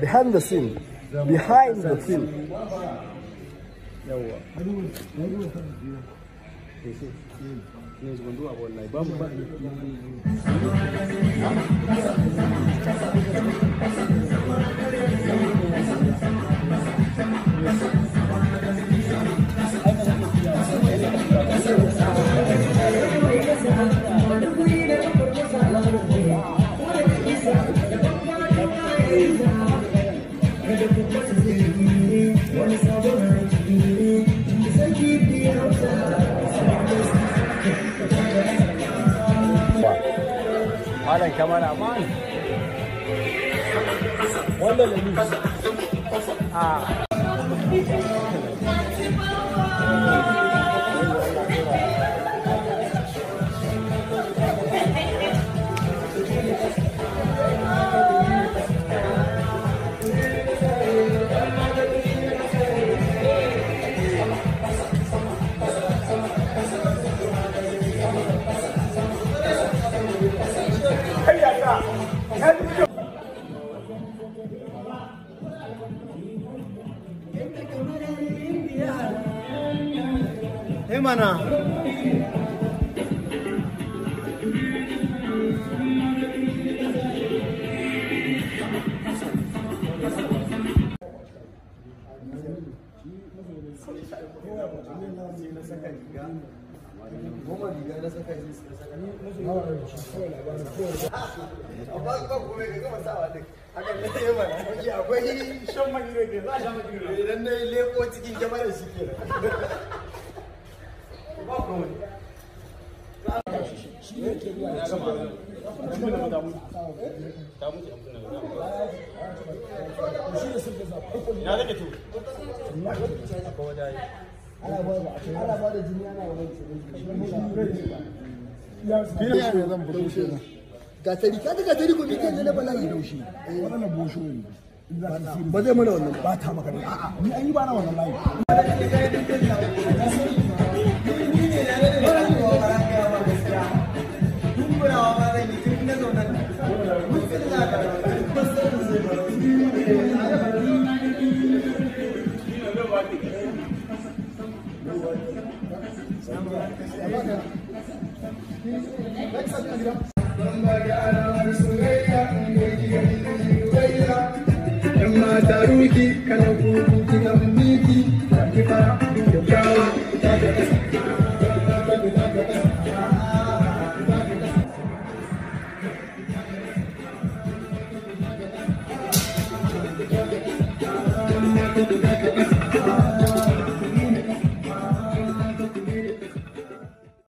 Behind the scene. Behind the scene. Malam kamara man. Wannan ne. Ah. Hey mana. Idan na yi leko cikin kyamarar shi ke Gatari, kaga gatari ko bikin da na bala'i daushi. Wannan bosho ne. Ba zai mana wannan ba ta maka. A'a, ni an yi ba na wannan layi. Thank you.